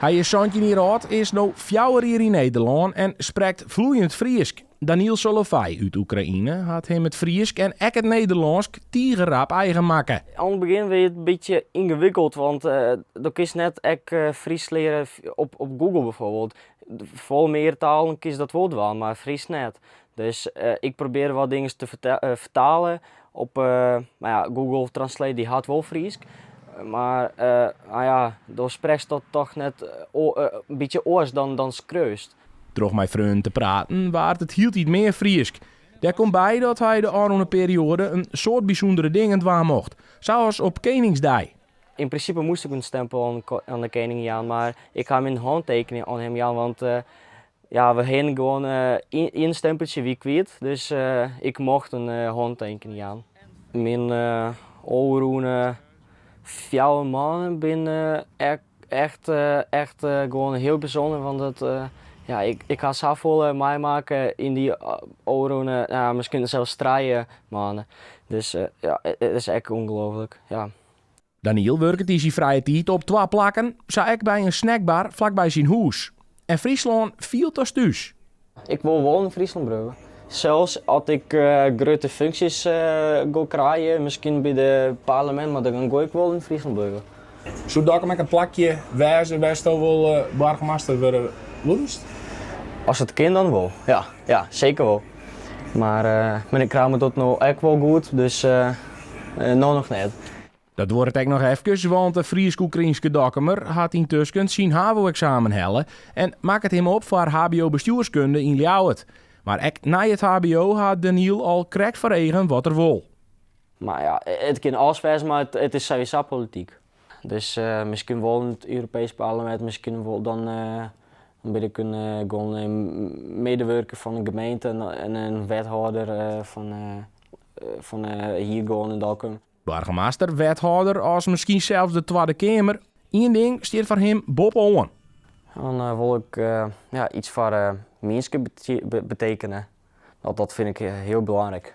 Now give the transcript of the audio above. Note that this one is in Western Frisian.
Hy is 17 jier âld, is no 4 jier yn Nederlân en sprekt floeiend Frysk. Daniil Solovij út Oekraïne hat him it Frysk en ek it Nederlânsk tige rap eigen makke. Oan it begjin wie it in bytsje yngewikkeld, want do kinst net ek Frysk leare op Google bijvoorbeeld. Folle mear talen kinst dat wol dwaan, mar Frysk net. Dus ik probearje wat dingen te fertalen op, mar ja, Google Translate dy hat wol Frysk, mar no ja, do sprekst dat toch net in bytsje oars dan skriuwst. Troch mei freonen te praten waard it hieltyd mear Frysk. Dêr komt by dat hy de ôfrûne perioade in soad bysûndere dingen dwaan mocht, sa as op Keningsdei. Yn prinsipe moast ik in stempel oan de kening jaan, mar ik ha myn hântekening oan him jaan, want ja, we hiene gewoan ien stempeltsje wie kwyt, dus ik mocht in hântekening jaan. Myn ôfrûne 4 moannen binne echt, echt gewoan hiel bysûnder, want it, ja, ik ha safolle meimakke yn dy ôfrûne, ja, miskien sels 3 moannen. Dus ja, it is ek ûngelooflik, ja. Daniil wurket yn syn frije tiid op 2 plakken, sa ek by in snackbar flakby syn hûs. En Fryslân fielt as thús. Ik wol wol yn Fryslân bliuwe. Sels as ik grutte funksjes go krije, miskien by de parlemint, mar dan go ik wol yn Fryslân bliuwe. Soe Dokkum ek in plakje wêze wêr'tsto wol boargemaster wurde woest? As it kin dan wol, ja. Ja, seker wol. Mar menear Kramer docht no ek wol goed, dus no noch net. Dat duorret ek noch efkes, want de Frysk-Oekraynske Dokkumer hat yntusken syn havo-eksamen helle en makket him op foar HBO-bestjoerskunde yn Ljouwert. Mar ek nei it HBO hat Daniil al krekt foar eagen wat er wol. Mar ja, it kin alles wêze, mar it is sawiesa polityk. Dus miskien wol yn it Europeesk Parlemint, miskien wol dan bin ik in gewoan in medewurker fan de gemeente en in wethâlder fan hier gewoan yn Dokkum. Boargemaster, wethâlder as miskien sels de Twadde Keamer. Ien ding stiet foar him boppe-oan. Dan wol ik ja, iets foar minsken betekenen. Dat fyn ik hiel belangryk.